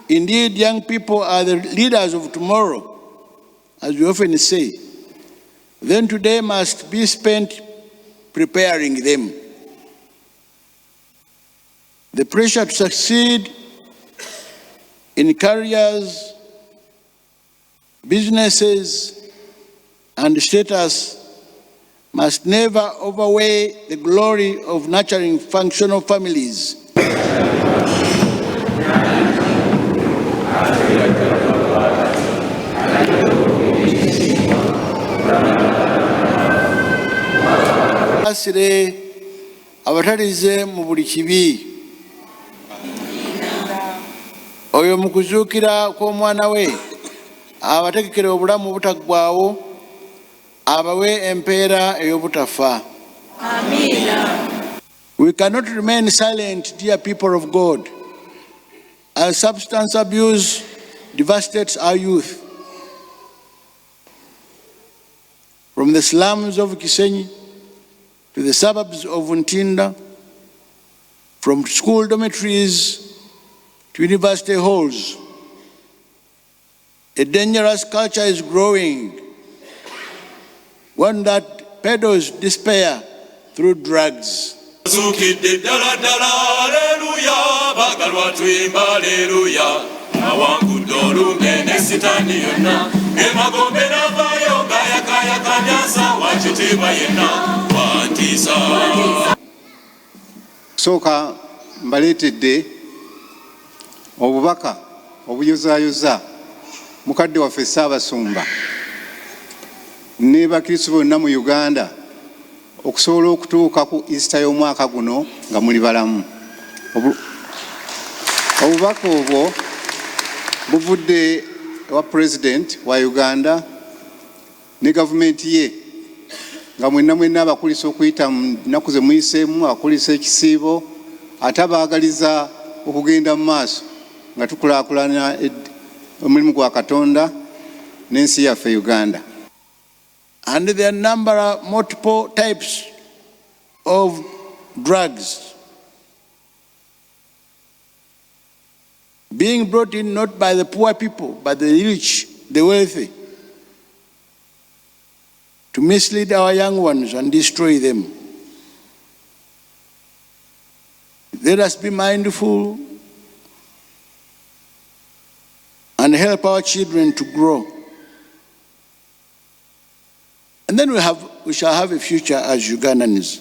Indeed, young people are the leaders of tomorrow, as we often say. Then today must be spent preparing them. The pressure to succeed in careers, businesses, and status must never overweigh the glory of nurturing functional families. Asire abatalize mu buli kibi. Oyo mu kuzuukira kw'omwana we abategekere obulamu obutaggwaawo, abawe empeera ey'obutafa. Amiina. We cannot remain silent, dear people of God, as substance abuse devastates our youth. From the slums of Kisenyi to the suburbs of Ntinda, from school dormitories to university halls, a dangerous culture is growing, one that peddles despair through drugs. Zuukidde ddala ddala, aleluya, bagalwa tuyimba aleluya. Awangudde olumbe ne sitaani yonna, emagombe n'avaayo ng'ayakaayakanya wakitiibwa yenna wantiisa. Sooka mbaleetedde obubaka obuyozaayoza mukadde waffe Ssaabasumba ne bakristu bonna mu Uganda okusobola okutuuka ku Easter y'omwaka guno nga muli balamu. Obubaka obwo buvudde ewa President wa Uganda ne gavumenti ye, nga mwenna mwenna abakulisa okuyita mu nnaku ze muyiseemu, abakulisa ekisiibo, ate abaagaliza okugenda mu maaso nga tukulaakulanya omulimu gwa Katonda n'ensi yaffe Uganda. And there are number of multiple types of drugs being brought in not by the poor people, but the rich, the wealthy, to mislead our young ones and destroy them. Let us be mindful and help our children to grow. And then we shall have a future as Ugandans.